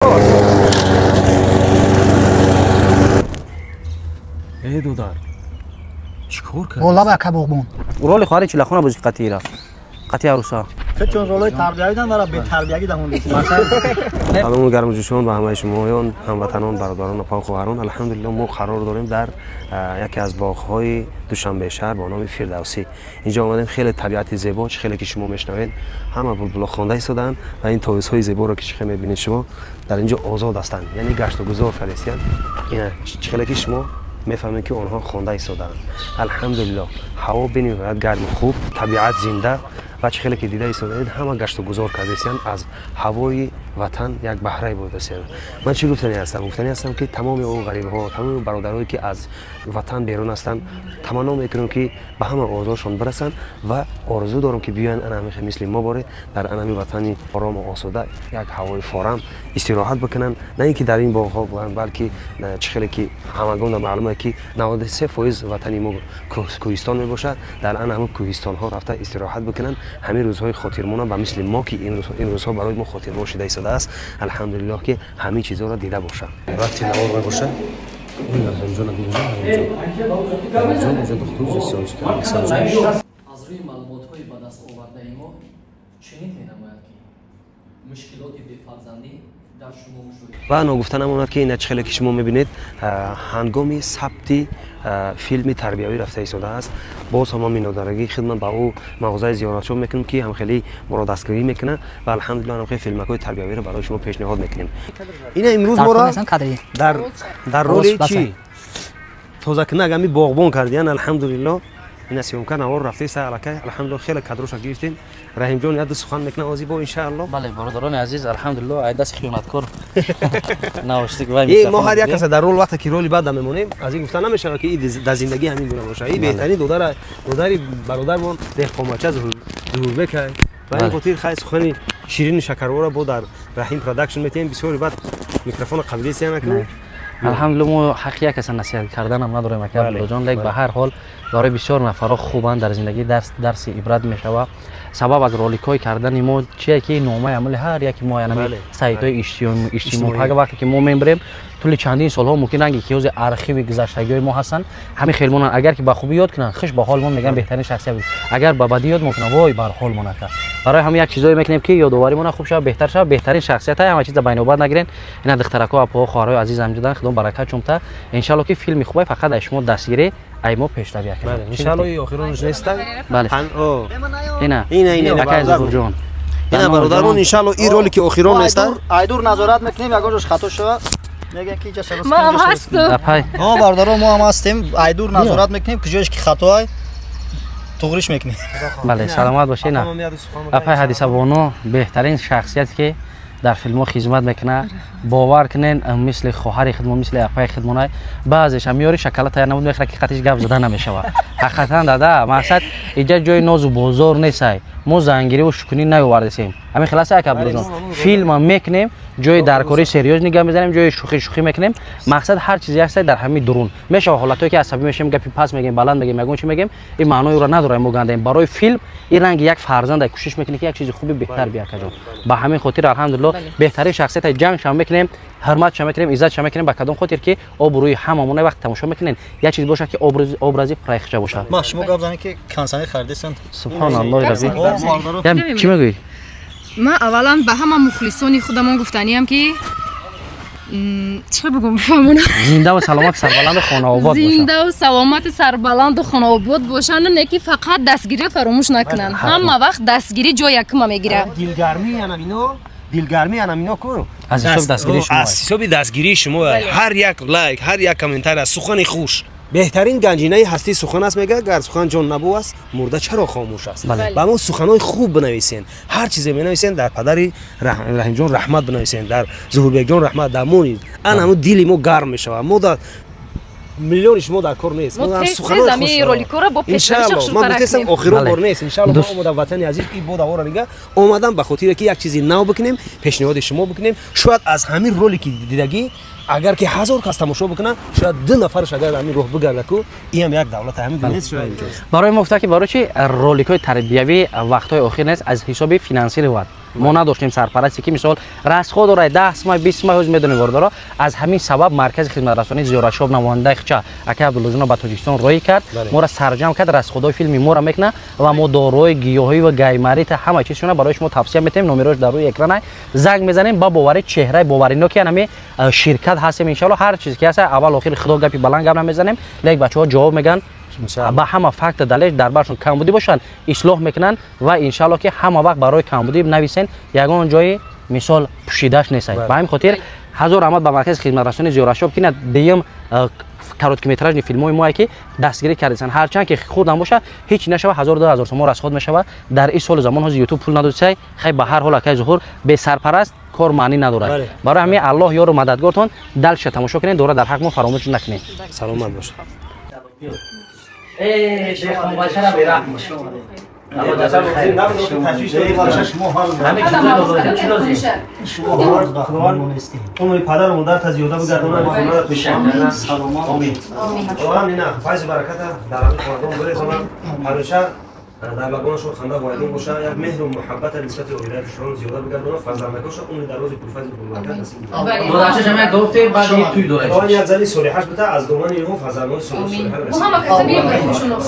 Халос. Эй додар. Чикор кард? Болаба кабоғбон. Роли хоҳари чилахона бозӣ қатъи рафт. Қатъи аруса. Чун ролҳои тарбиявӣ дорад, бетарбиягӣ дамон. Салому гармҷӯшон ба ҳамаи шумоён, ҳамватанон, бародарон ва хоҳарон. Алҳамдулиллоҳ мо қарор дорем дар яке аз боғҳои Душанбе шаҳр бо номи Фирдавсӣ. Инҷо омадем, хеле табиати зебо, чӣ хеле ки шумо мешнавед, ҳама булбуло хонда истодаанд ва ин товусҳои зеборо ки чӣ хеле мебинед шумо дар инҷо озод ҳастанд, яъне гашту гузор кардастанд. Ина чӣ хеле ки шумо мефаҳмед ки онҳо хонда истодаанд. Алҳамдулиллоҳ ҳаво бениҳоят гарму хуб, табиат зинда ва чӣ хеле ки дида истодаед ҳама гашту гузор кардастанд, аз ҳавои ватан як баҳрае бурдастанд. Ман чӣ гуфтанӣ ҳастам? Гуфтанӣ ҳастам ки тамоми он ғарибҳо, тамоми бародарое ки аз ватан берун ҳастанд, таманно мекунам ки ба ҳама орзуҳошон бирасанд ва орзу дорам ки биёянд ана ҳамин мисли мо боре дар анами ватани орому осуда як ҳавои форам истироҳат бикунанд, на ин ки дар ин боғҳо буданд, балки чӣ хеле ки ҳамагон маълум аст ки 93% ватани мо кӯҳистон мебошад, дар ана ҳамин кӯҳистонҳо рафта истироҳат бикунанд. Ҳамин рӯзҳои хотирмона ба мисли мо ки ин рӯзҳо барои мо хотирмон шуда истодааст, алҳамдулиллоҳ ки ҳамин чизҳоро дида бошам. Вақти навор мебошад, ин Раҳимҷон Раҳимҷон духтур аз рӯи маълумотҳои ба даст овардаи мо чунин менамояд ки мушкилоти бефарзандӣ дар шумо мушоҳида ва ногуфта намонад ки ина чӣ хеле ки шумо мебинед ҳангоми сабти филми тарбиявӣ рафта истодааст. Боз ҳама миннатдорагии хидмат ба ӯ мағозаи зиёратшо мекунем ки ҳамхеле моро дастгирӣ мекунад ва алҳамдулиллоҳ ҳамхеле филмакҳои тарбиявиро барои шумо пешниҳод мекунем. Ина имрӯз моро дар роли чӣ тозакунак ҳами боғбон кардиян, алҳамдулиллоҳ. Ина съёмка навор рафтеста аллакай, алҳамдулиллоҳ хеле кадроша гирифтем. Раҳимҷон як ду сухан мекунад ози бо иншааллоҳ. Бале бародарони азиз, алҳамдулиллоҳ ай даст хиёнаткор навоштик вай мо ҳар як каса дар рол вақте ки роли бада мемонем, аз ин гуфта намешавад ки дар зиндагӣ ҳамин гуна бошад. И беҳтарин додари бародармон деҳқонбача Зуҳурбек ай. Ба ин хотир хай сухани ширини шакарвора бо дар Раҳим Продакшн метиҳем. Бисёри бад микрофона қабилесия накунем. Алҳамдулиллоҳ мо ҳаққи як каса насиҳат карданам надорем ака Абдуллоҷон, лек ба ҳар ҳол барои бисёр нафарҳо хубанд дар зиндагӣ дарси ибрат мешавад. Сабаб аз роликҳои кардани мо чие ки номаи амали ҳар яки мо янами сайтҳои иҷтимоӣ ҳар вақте ки мо мебарем тӯли чандин солҳо мумкин ранги ки ҳозир архиви гузаштагиҳои мо ҳастанд, ҳамин хел монанд. Агар ки ба хубӣ ёд кунанд, хуш ба ҳол мо мегӯянд беҳтарин шахсия буд, агар ба бадӣ ёд мекунанд, вой бар ҳол мо нака. Барои ҳамин як чизое мекунем ки ёдоварӣ мона хуб шавад, беҳтар шавад, беҳтарин шахсият ҳама чиза байнобат нагирен. Ина духтарако, апоҳо, хоҳарҳои азиз ҳамҷудан, худо баракат чумта. Иншаалло ки филми хубай фақат аз шумо дастгирӣ ай мо пешравӣ кунем. Иншаалло и охиронаш неста. Бале. Ина ина акай Зуҳурҷон. Ина бародарон, иншаалло ин роли ки охирон неста. Айдур назорат мекунем, ягон ҷош хато шавад мегӯянд ки инҷа шавад. Мо ҳам ҳастем. Бародарон, мо ҳам ҳастем. Айдур назорат мекунем, куҷош ки хато ай туғриш мекунем. Бале, саломат бошед. Апай Ҳадисабону беҳтарин шахсияте ки дар филмҳо хизмат мекунад, бовар кунен мисли хоҳари худмон, мисли апаи худмон. Баъзеша меёри шакала тайёр набуд, мехӯрад ки қатиш гап зада намешавад. Ҳақиқатан дада, мақсад инҷа ҷои нозу бозор нестай. Мо зангирӣ шукунӣ наёвардесем. Ҳамин хеласа ака Абдуллоҷон, филмам мекунем, ҷои даркории серьёз нигоҳ мезанем, ҷои шӯхӣ шӯхӣ мекунем. Мақсад ҳар чизе ҳаста дар ҳамин дурун. Мешавад ҳолатҳое ки асабӣ мешавем, гапи пас мегӯем, баланд мегӯем, ягон чи мегӯем, ин маънои ӯро надорад мо гандаем. Барои филм ин ранги як фарзанд кӯшиш мекунем ки як чизи хуби беҳтар биёяд акаҷон. Ба ҳамин хотир алҳамдулиллоҳ беҳтарин шахсияте ҷангшам мекунем, ҳурматшам мекунем, иззатшам мекунем. Ба кадом хотир ки обрӯи ҳамамон вақт тамошо мекунем, як чиз бошад ки образи проехча бошад. Ма шумо гап занед ки консанӣ харидесанд. Субҳоналлоҳи разим. Чӣ мегӯӣ? Ман аввалан ба ҳама мухлисони худамон гуфтаниям ки чӣ бигӯм бифаҳмонам, зинда ва саломат, сарбаланду хонаобод бошанд. Зинда ва саломати сарбаланду хонаобод бошанд, не ки фақат дастгириро фаромӯш накунанд. Ҳама вақт дастгирӣ ҷои якума мегирад. Дилгармӣ анамино, дилгармӣ анамино ку аз ҳисоби дастгирии шумо, аз ҳисоби дастгирии шумо. Ҳар як лайк, ҳар як комментария, сухани хуш беҳтарин ганҷинаи ҳастии сухан аст. Мегӯяд гар сухан ҷон набу аст, мурда чаро хомӯш аст. Ба мо суханҳои хуб бинависен, ҳар чизе менависен, дар падари Раҳимҷон раҳмат бинависен, дар Зуҳурбекҷон раҳмат, дар мо низ. Ан ҳамун дили мо гарм мешавад. Мо дар миллиони шумо дар кор нест. Иншаалло ман гуфтестам охирон бор нест. Иншаалло мо омадам ватани азиз и бо давора нига омадам ба хотире ки як чизи нав бикунем, пешниҳоди шумо бикунем. Шояд аз ҳамин ролики дидагӣ агар ки 1000 кас тамошо бикунад, шояд 2 нафараш агар ҳамин роҳ бигарда ку, ин ҳам як давлат ҳамин нест. Барои мо гуфта ки барои чи роликҳои тарбиявӣ вақтҳои охир нест, аз ҳисоби финансӣ ривад. Мо надоштем сарпарасте ки мисол расход дорад 10 сумай 20 сумай ҳоз медонем вордоро. Аз ҳамин сабаб маркази хизматрасонии Зиёратшоп намояндаи хча акай Абдуллоҷонро ба Тоҷикистон роҳӣ кард, моро сарҷам кард, расходҳои филми моро мекунад ва мо дорои гиёҳӣ ва гаймарита ҳама чизшона барои шумо тавсия метаҳем. Номерош дар рӯи экран занг мезанем ба бовари чеҳраи бовариноки ҳами ширкат ҳастем. Иншалло ҳар чиз ки ҳаст аввал охир худо гапи баланд гап намезанем, лек бачаҳо ҷавоб мегӯянд ба ҳама факт далел дар баршон камбудӣ бошанд ислоҳ мекунанд ва иншалло ки ҳама вақт барои камбудӣ нависен ягон ҷои мисол пӯшидаш нест. Ба ҳамин хотир ҳазор раҳмат ба маркази хизматрасонии Зиёратшоп ки дуюм короткометражни филмҳои моае ки дастгирӣ кардасан. Ҳарчанд ки хурдам боша ҳеҷ нашава 1000-2000 сомон расход мешава. Дар ин соли замон ҳозир ютуб пул надодисай, хай ба ҳар ҳол акай Зуҳур бесарпараст кор маънӣ надорад. Барои ҳамин Аллоҳ ёру мададгортон далша тамошо кунед, дора дар ҳақ мо фаромӯш накунед. Саломат бошед. Умри падару модарта зиёда бигардонад, хонада ина файзу бараката дар ҳамин хонадон бирезонад, ҳамеша дар лагонашон ханда воидон боша, як меҳру муҳаббата нисбати оилаашон зиёда бигардонад, фарзандакошон умри дарози пурфайзу пурбаракат насиб бигардонад. Як зани солиҳаш бита аз домани инҳо фарзандони солиҳа расид.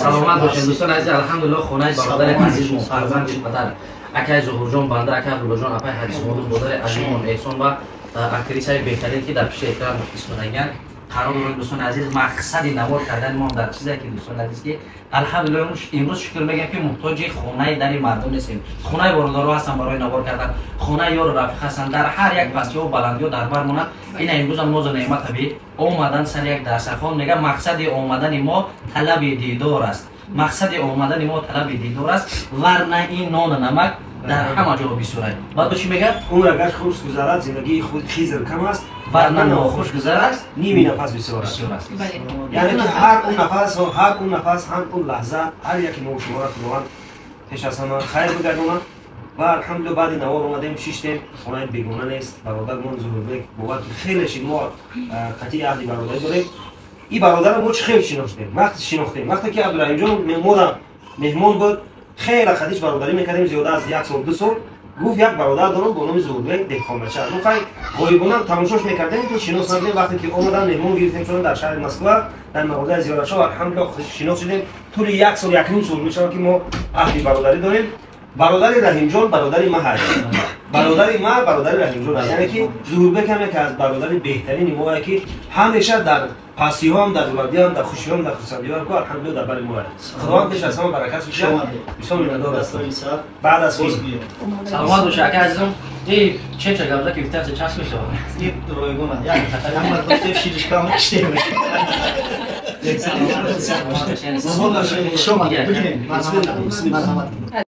Саломат бошед дӯстон азиз. Алҳамдулиллоҳ хонаи бародари азизмо фарзанди падар акай Зуҳурҷон банда, акай Абдуллоҷон, апай Ҳадисмоду, модари азизмон Эҳсон ва актрисаи беҳтарин ки дар пиши экран истодаган қарор дорем. Дӯстони азиз, мақсади навор кардани мо дар чизе ки дӯстони азиз ки алҳамдулиллоҳ имрӯз шукр мегӯем ки муҳтоҷи хонаи дари мардум нестем. Хонаи бародаро ҳастанд барои навор кардан, хонаи ёру рафиқ ҳастанд, дар ҳар як пастиҳо баландиҳо дар бар монанд. Ина имрӯзам нозу неъмат табиӣ омадан сари як дастархон. Мегӯям мақсади омадани мо талаби дидор аст, мақсади омадани мо талаби дидор аст, варна ин нону намак дар ҳама ҷо бисёрад. Баъд бо чӣ мегӯяд? Умр агар хуш гузарад, зиндагии худ хизр кам аст, варна нохуш гузарад, ними нафас бисёр аст. Яъне ки ҳар он нафас, ҳар он нафас, ҳар он лаҳза, ҳар яке мо шуморо Худованд пеш аз ҳама хайр бигардонад. Ва алҳамдулиллоҳ баъди навор омадем, шиштем, хонаи бегона нест. Бародармон Зуҳурбек бовар ки хеле шид, мо қатъи аҳди бародарӣ дорем. Ин бародарро мо чӣ хел шинохтем? Вақте шинохтем, вақте ки Абдураҳимҷон мода меҳмон буд, хеле хадиш бародарӣ мекардем зиёда аз 1 сол 2 сол. Гуфт як бародар дорам бо номи Зуҳурбек деҳқонбача. Ну хай ғоибона тамошош мекардем, ки шинос набудем. Вақте ки омадан меҳмон гирифтем шудан дар шаҳри Москва дар мағозаи Зиёратшоп, алҳамдулиллоҳ шинос шудем. Тӯли 1 сол 1.5 сол мешавад ки мо аҳди бародарӣ дорем. Бародари Раҳимҷон бародари ма ҳаст, бародари ма бародари Раҳимҷон аст. Яъне ки Зуҳурбек ҳам яке аз бародари беҳтарини мо ки ҳамеша дар пастиҳоам, дар баландиҳоам, дар хушиҳоам, дар хурсандиҳоам ку алҳамдулиллоҳ дар бари мо аст. Худованд пеш аз ҳама баракат бишад. Бисёр миннатдор ҳастам. Баъд аз филм саломат бошед ака азизам. И чеча гавза ки витавсе час мешавад. И ройгона. Як ҳама доштем ширишкам киштем. Саломат бошед. Шумо бигиред. Марҳамат.